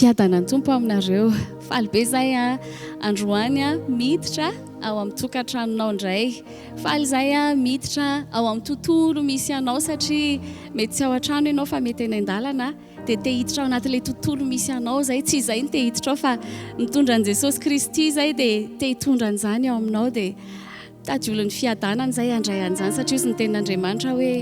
Fiadanan'ny Tompo aminareo. Faly be izahay androany miditra ao amin'ny tokantranonao indray. Faly izahay miditra ao amin'ny tontolo misy anao satria mety tsy ao an-trano ianao fa mety eny an-dalana dia te hiditra ao anatin'ilay tontolo misy anao izay. Tsy izay no te hiditra ao fa mitondra an'i Jesosy Kristy izay dia te hitondra an'izany ao aminao dia Mitady olon'ny fiadanana izay handray an'izany satria hozy ny tenin'Andriamanitra hoe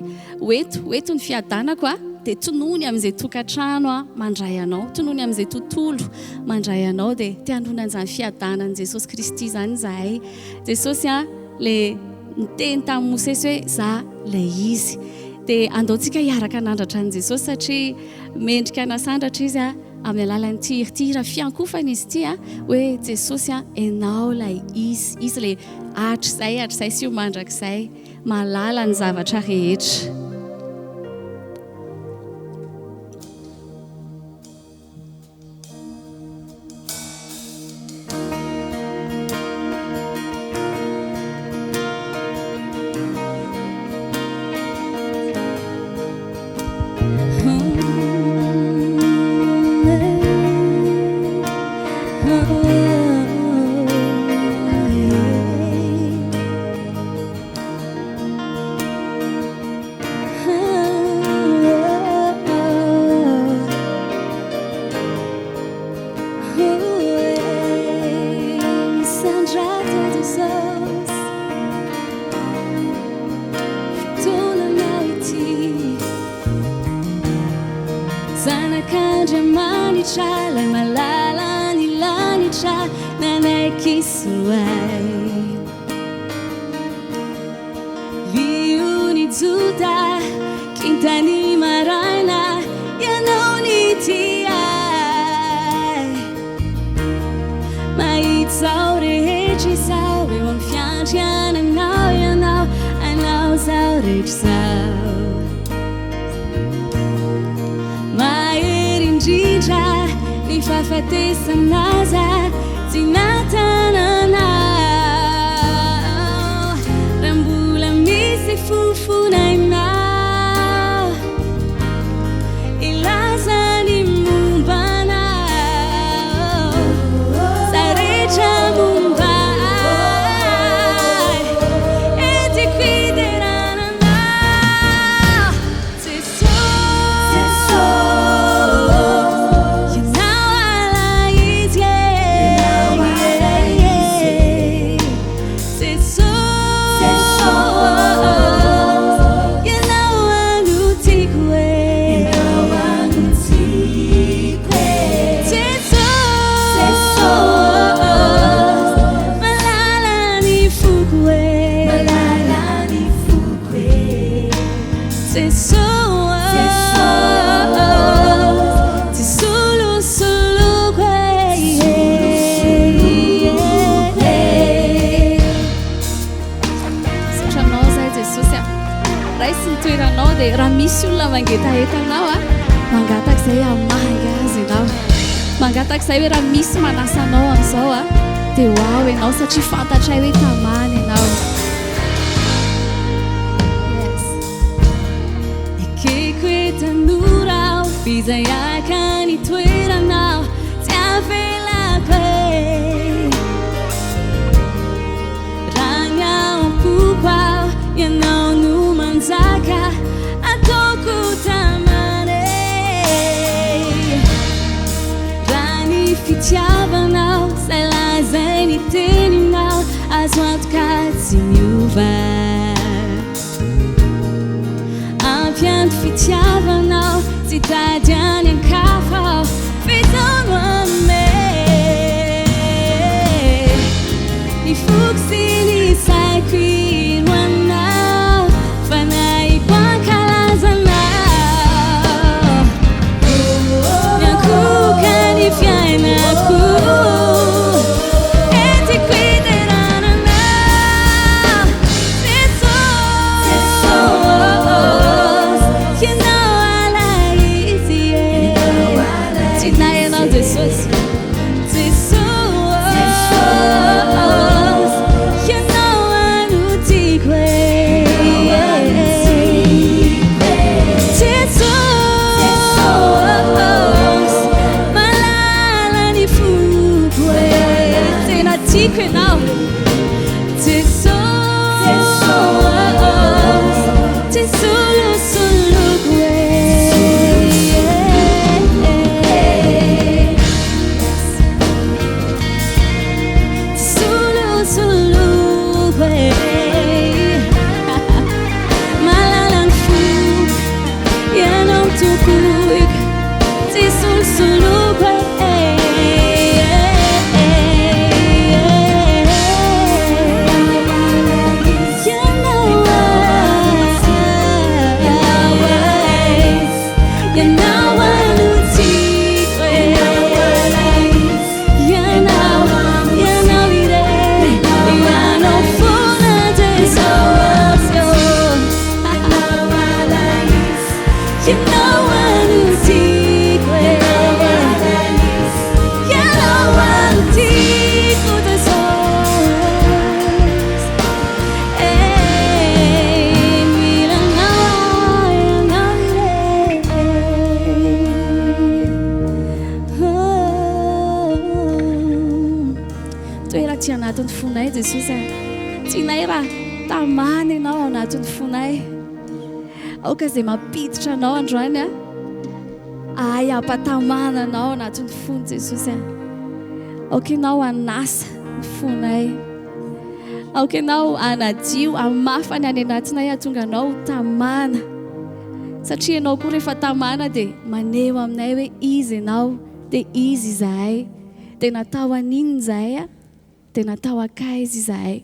ho eto, ho eto ny fiadanako a, dia tonony amin'izay tokantrano a mandray anao, tonony amin'izay tontolo mandray anao dia te hanona an'izany fiadanan'i Jesosy Kristy izany izahay. Jesosy a, le niteny tamin'i Mosesy hoe za ilay izy. Dia andao tsika hiaraka hanandratra an'i Jesosy satria mendrika hanasandratra izy a. Amin'ny alalan'ity hira ity, hira fiankofana izy ity a, hoe Jesosy a, Ianao ilay Izy, Izy ilay hatrizay hatrizay sy ho mandrakizay, mahalala ny zavatra rehetra. Fotoananao ity Zanak'Andriamanitra Ilay malala ny lanitra Nanaiky hisolo ahy Lion'i Joda Kintan'ny maraina Ianao nitia ahy Mahita izao rehetra izao eo amin'ny fiandriananao Ianao, Anao izao rehetra izao. Mahery indrindra ny fahafatesana aza tsy natananao. Raha mbola misy fofonainao. Hilaza ny momba anao, izay rehetra momba ahy, entiko hiderana anao, Jesosy. Ianao ilay Izy e, Jesosy. Ianao no tiako e. Jesosy, malala ny foko e. Jesosy, tsy solosoloko e. Misaotra anao zahay Jesosy a. Raiso ny toeranao dia raha misy olona mangetaheta anao a, mangataka izay hamahangy azy ianao. Mangataka izay hoe raha misy manasa anao amin'izao a, dia ho ao ianao satria fantatray hoe tamana ianao. Yes. Ekeko hoe tanora aho, f'izay haka ny toeranao tsy avelako e. Raha ny ao am-poko ao, ianao no manjaka, ataoko tamana e. Raha ny fitiavanao, izay lazain'ny teninao, azo antoka tsy miova. Ampy ahy ny fitiavanao, tsy hitady any an-kafa aho, f'izao no hanome ny foko sy ny saiko hiro anao, fanahiko hankalaza anao, miankohoka ny fiainako, entiko hiderana anao. Ianao Jesosy Tsy solosoloko e Tsy solosoloko e Malala ny foko Ianao no tompoiko Tsy solosoloko e Ianao no tiako e Ianao, Ianao irery Ianao foana Jesosy Ianao no tiako e Ianao no tiako Jesosy Eh, mila anao Ianao irery Oh. Toera aty anatin'ny fonay Jesosy a. Tianay raha tamana ianao ao anatin'ny fonay. Aoka izay mampiditra anao androany a. Ahay hampatamana anao ao anatin'ny fony Jesosy a. Aoka ianao hanasa ny fonay. Aoka ianao hanadio, hamafa ny any anatinay hahatonga anao ho tamana. Satria ianao koa rehefa tamana dia maneho aminay hoe iza ianao, dia iza izahay. Dia natao haninona izahay a? Dia natao hankaiza izahay?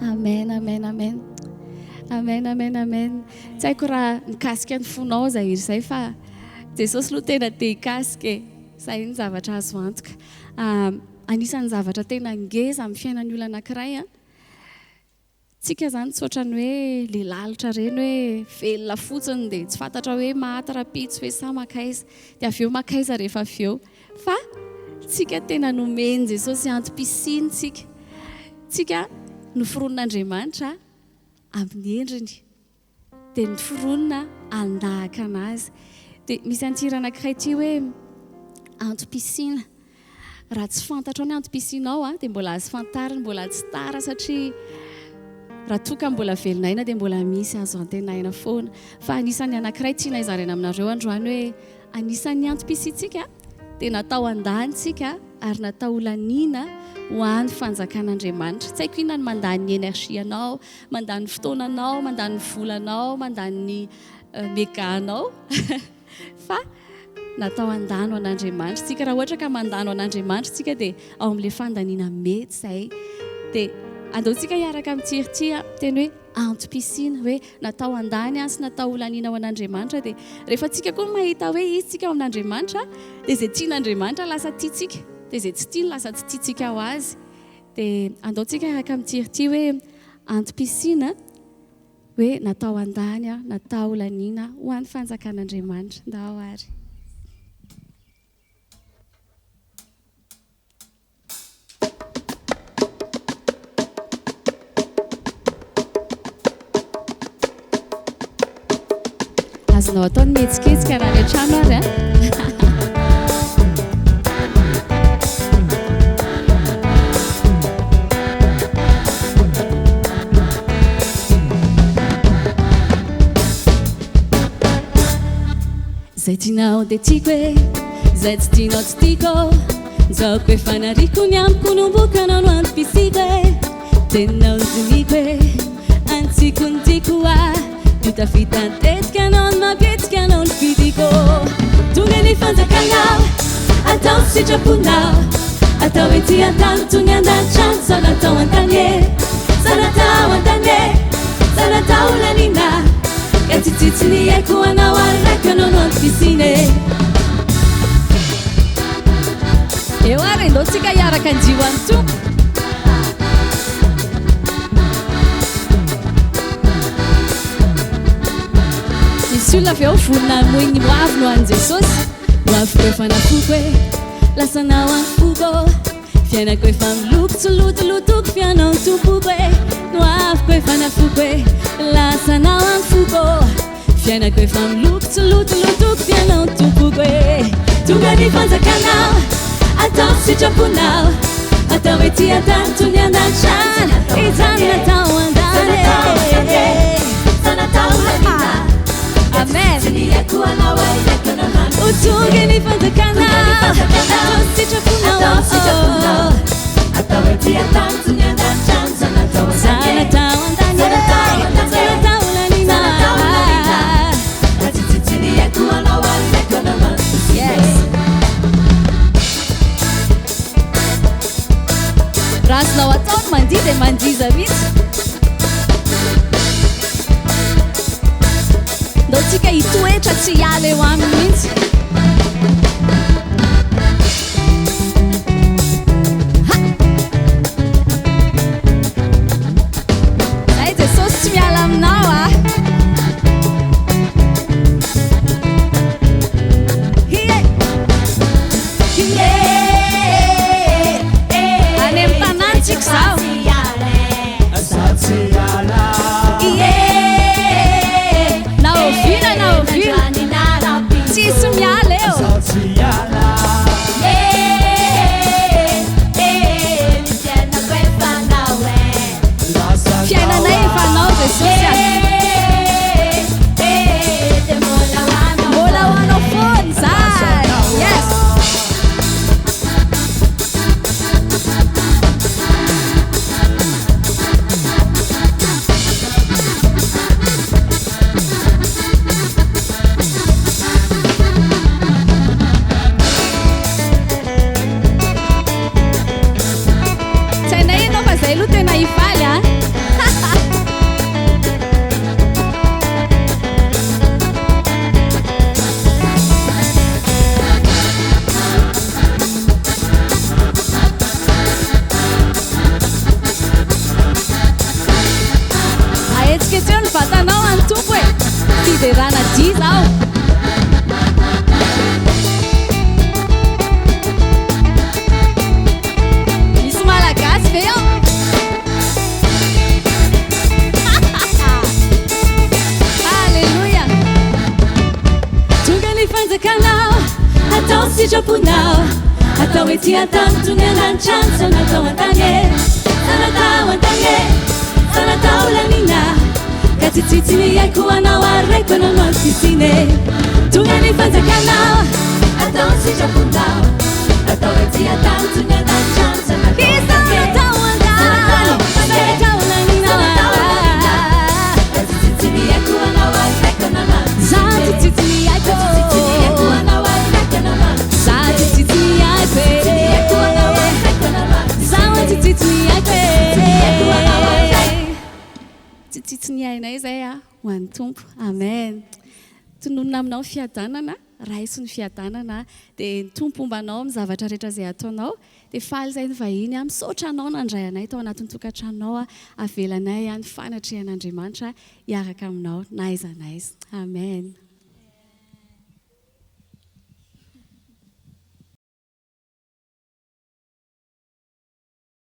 Amen, amen, amen. Amen, amen, amen. Tsy haiko raha nikasika ny fonao izay hira izay fa Jesosy aloha tena te hikasika e. Izay ny zavatra azo antoka. Anisan'ny zavatra tena ngeza amin'ny fiainan'ny olona anankiray an, tsika izany tsy ohatran'ny hoe le lalitra ireny hoe velona fotsiny dia tsy fantatra hoe maty rahampitso ve sa mankaiza, dia avy eo mankaiza rehefa avy eo. Fa tsika tena nomen'i Jesosy antom-pisiana tsika. Tsika noforonin'Andriamanitra amin'ny endriny. Dia noforonina handahaka an'Azy. Dia misy an'ity hira anankiray ity hoe antom-pisiana. Raha tsy fantatrao ny antom-pisianao dia mbola azo fantarina, mbola tsy tara satria raha toa ka mbola velona aina dia mbola misy azo antenaina foana. Fa anisan'ny anankiray tiana hizaraina aminareo androany hoe Anisan'ny antom-pisiantsika dia natao handany tsika ary natao ho laniana ho an'ny fanjakan'Andriamanitra. Tsy haiko inona no mandany ny énergie anao, mandany ny fotoananao, mandany ny volanao, mandany ny mega anao fa natao handany ho an'Andriamanitra tsika. Raha ohatra ka mandany ho an'Andriamanitra tsika dia ao amin'ilay fandaniana mety izay. Dia andao tsika hiaraka mitsiry ity teny hoe antom-pisiana, hoe natao handany sy natao ho laniana ho an'Andriamanitra, dia rehefa tsika koa mahita hoe izy tsika ao amin'Andriamanitra, dia izay tian'Andriamanitra lasa tiantsika, dia izay tsy tiany lasa tsy tiantsika ho azy. Dia andao tsika hiaraka mitsiry ity hoe antom-pisiana, hoe natao handany, natao ho laniana ho an'ny fanjakan'Andriamanitra. Ndao ary. Azonao atao ny mihetsiketsika raha any an-trano ary a. Zay tianao dia tiako e, zay tsy tianao tsy tiako. Njaoko efa nariko ny amiko nomboka anao no antom-pisiako e Teninao no diniko e Antsiko ny tiako a Io tafita tetika anao no mampihetsika anao no fidiko Tonga ny fanjakanao Atao ny sitraponao Atao ety an-tany toy ny an-danitra any Sao natao an-tany e Sao natao an-tany e Sao natao ho laniana Ka tsy tsitsy ny aiko anao ary raiko anao no antom-pisiana e Eo ary ndao tsika hiaraka handio an'i Tompo. Misy olona avy eo vonona hamoy ny hoaviny ho an'i Jesosy. Hoaviko efa nafoko e, lasanao any foko. Fiainako efa miloko tsy lotolotoko fianao ny tompoko e. Ny hoaviko efa nafoko e, lasanao any foko. Fiainako efa miloko tsy lotolotoko fianao ny tompoko e. Tonga ny fanjakanao, atao ny sitraponao. Atao ety an-tany toy ny an-danitra any. Hijanona tao an-danitra. Amen. Ho tonga ny fanjakanao. Atao sitraponao. Atao ety an-tany toy ny an-danitra any. Zanatao an-danitra. Zanatao lanina. Yes. Raha azonao atao ny mandihy dia mandiza mihitsy. Ndao tsika hitoetra tsy hiala eo aminy mihitsy. Ha! Zay Jesosy tsy miala aminao ah. Hie! Hie! Any amin'ny tanàntsika izao. Ie! Na oviana na oviana. Tsisy miala eo. Fiainanay efa anao Jesosy a. Mbola ho anao foana zany. Yes. Tsy hainay ianao fa zay aloha tena hifaly a. Ahetsiketseho ny vatanao any Tompo e. Fiderana dia zao. Misy Malagasy ve ao? Alléluia. Tonga ny fanjakanao, atao sitraponao, atao ety an-tany toy ny an-danitra any, sao natao an-tany e, sao natao an-tany e, sao natao lanina, ka tsy tsitsy ny aiko anao ary raiko anao no antom-pisiana e. Tonga ny fanjakanao, Atao sitraponao, atao ety an-tany toy ny an-danitra any, sao natao Sao an-tany e, natao an-tany, sao sao natao natao an-tany e, lanina. sao natao lanina, ka tsy tsitsy ny aiko anao ary raiko anao no Za antom-pisiana tsy e. tsitsy ny aiko. Ka tsy tsitsy ny aiko anao ary raiko anao no Za antom-pisiana tsy e. tsitsy ny aiko Tsy tsitsy ny aiko anao e. ary raiko anao no Za antom-pisiana tsy e. tsitsy ny aiko Ka tsy tsitsy ny aiko anao ary e. raiko. Tsy tsitsy ny ainay izay a ho an'ny Tompo. Amen. Tononina aminao fiadanana, raiso ny fiadanana, dia ny Tompo homba anao amin'ny zavatra rehetra izay ataonao. Dia faly izay ny vahiny a, misaotra anao nandray anay tao anatin'ny tokantranonao a, avelanay a ny fanatrehan'Andriamanitra hiaraka aminao na aiza na aiza. Amen.